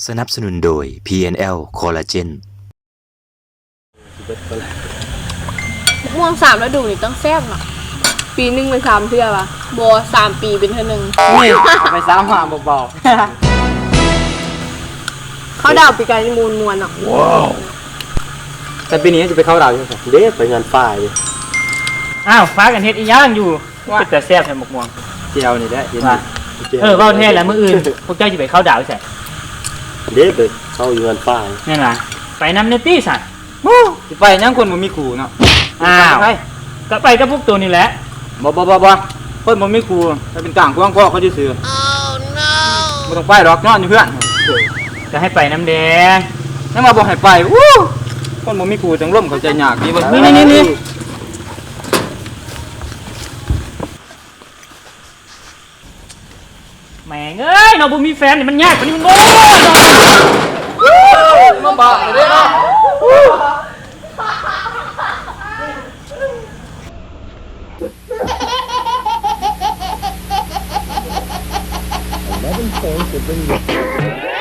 ສະໜັບສະໜູນໂດຍ ພີເອັນແອລ ຄໍລາເຈນ. ໝາກມ່ວງສາມລະດູນີ້ຕ້ອງແຊບເນາະ. ປີໜຶ່ງໄປສາມເທື່ອວະ? ບໍ່, ສາມປີເປັນເທື່ອໜຶ່ງ. ນີ້ ເອົາໄປສາມຫ້າເບົາໆ. ເຂົ້າດາວປີກາຍນີ້ມ່ວນໆເນາະ. ແຕ່ປີນີ້ຈະໄປເຂົ້າດາວຢູ່ໃສ? ເດ້ ໄປເຮືອນປ້າເດ້. ອ້າວ ພາກັນເຮັດອີ່ຫຍັງຢູ່? ວ່າ ເປັນຕາແຊບແທ້ໝາກມ່ວງ. ແຈ່ວນີ້ແຫຼະ ເຫັນຢູ່. ວ່າ ແຈ່ວ. ເອີ ເວົ້າແທ້ລະ ມື້ອື່ນພວກເຈົ້າຊິໄປເຂົ້າດາວໃສ? ເດ້ ໄປເຂົ້າຢູ່ເຮືອນປ້າ. ແມ່ນຫວາ? ໄປນຳແດ່ຕິຊັ້ນ. ໂອ້ ຊິໄປຫຍັງ ຄົນບໍ່ມີຄູ່ເນາະ. ອ້າວ ໄປ ກໍໄປກັບພວກໂຕນີ້ແຫຼະ. ບໍ່ ບໍ່ ບໍ່ ບໍ່ ຄົນບໍ່ມີຄູ່ ໄປເປັນກ້າງຂວາງຄໍເຂົາຊື່ໆ. ບໍ່ຕ້ອງໄປດອກ ນອນຢູ່ເຮືອນ. ກໍໃຫ້ໄປນຳແດ່. ຍັງວ່າບໍ່ໃຫ້ໄປ. ອູ້ ຄົນບໍ່ມີຄູ່ຈັ່ງລົມເຂົ້າໃຈຍາກ. ນີ້ ນີ້ ນີ້ ນີ້. ແມ່ງເອີຍເນາະ ບໍ່ມີແຟນນີ້ມັນຍາກປານນີ້ມັນບໍ່ ມາບາດເດ້ເນາະ. Eleven points have been